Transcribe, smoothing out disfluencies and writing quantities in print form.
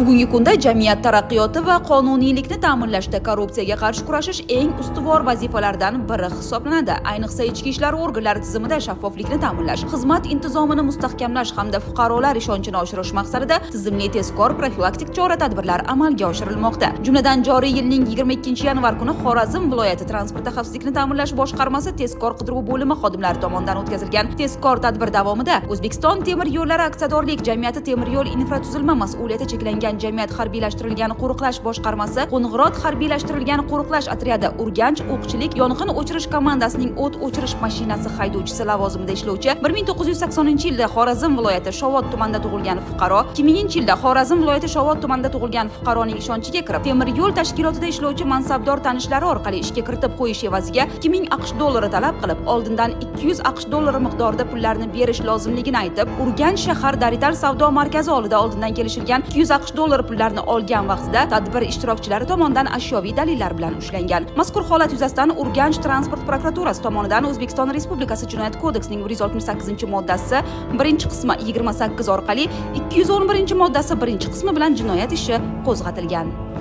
Bugungi kunda jamiyat taraqqiyoti va qonuniylikni ta'minlashda korrupsiyaga qarshi kurashish eng ustuvor vazifalardan biri hisoblanadi. Ayniqsa, ichki ishlar organlari tizimida shaffoflikni ta'minlash, xizmat intizomini mustahkamlash hamda fuqarolar ishonchini oshirish maqsadida tizimli tezkor profilaktik chora-tadbirlar amalga oshirilmoqda. Jumladan, joriy yilning 22-yanvar kuni Xorazm viloyati transportda xavfsizlikni ta'minlash boshqarmasi tezkor qidiruv bo'limi xodimlari tomonidan o'tkazilgan tezkor tadbir davomida O'zbekiston temir yo'llari aksiyadorlik jamiyati temir yo'l infratuzilma mas'uliyati cheklangan jamiyat harbiylashtirilgan qo'riqlash boshqarmasi Qo'ng'irot harbiylashtirilgan qo'riqlash otryadi Urganch o'qchilik yong'in o'chirish komandasining o't o'chirish mashinasi haydovchisi lavozimida ishlovchi 1980-yilda Xorazm viloyati Shovot tumanida tug'ilgan fuqaro 2000-yilda Xorazm viloyati Shovot tumanida tug'ilgan fuqaroning ishonchiga kirib, temir yo'l tashkilotida ishlovchi mansabdor tanishlari orqali ishga kiritib qo'yish evaziga 2000 AQSh dollari talab qilib, oldindan 200 AQSh dollari miqdorida pullarni berish lozimligini aytib, Urganch shahar Darital savdo markazi oldida oldindan kelishilgan 200 AQSh dollari pullarni olgan vaqtida tadbir ishtirokchilari tomonidan ashyoviy dalillar bilan ushlangan. Mazkur holat yuzasidan Urganch transport prokuraturasi tomonidan O'zbekiston Respublikasi Jinoyat kodeksining 168-moddasi birinchi qismi 28 orqali 211-moddasi birinchi qismi bilan jinoyat ishi qo'zg'atilgan.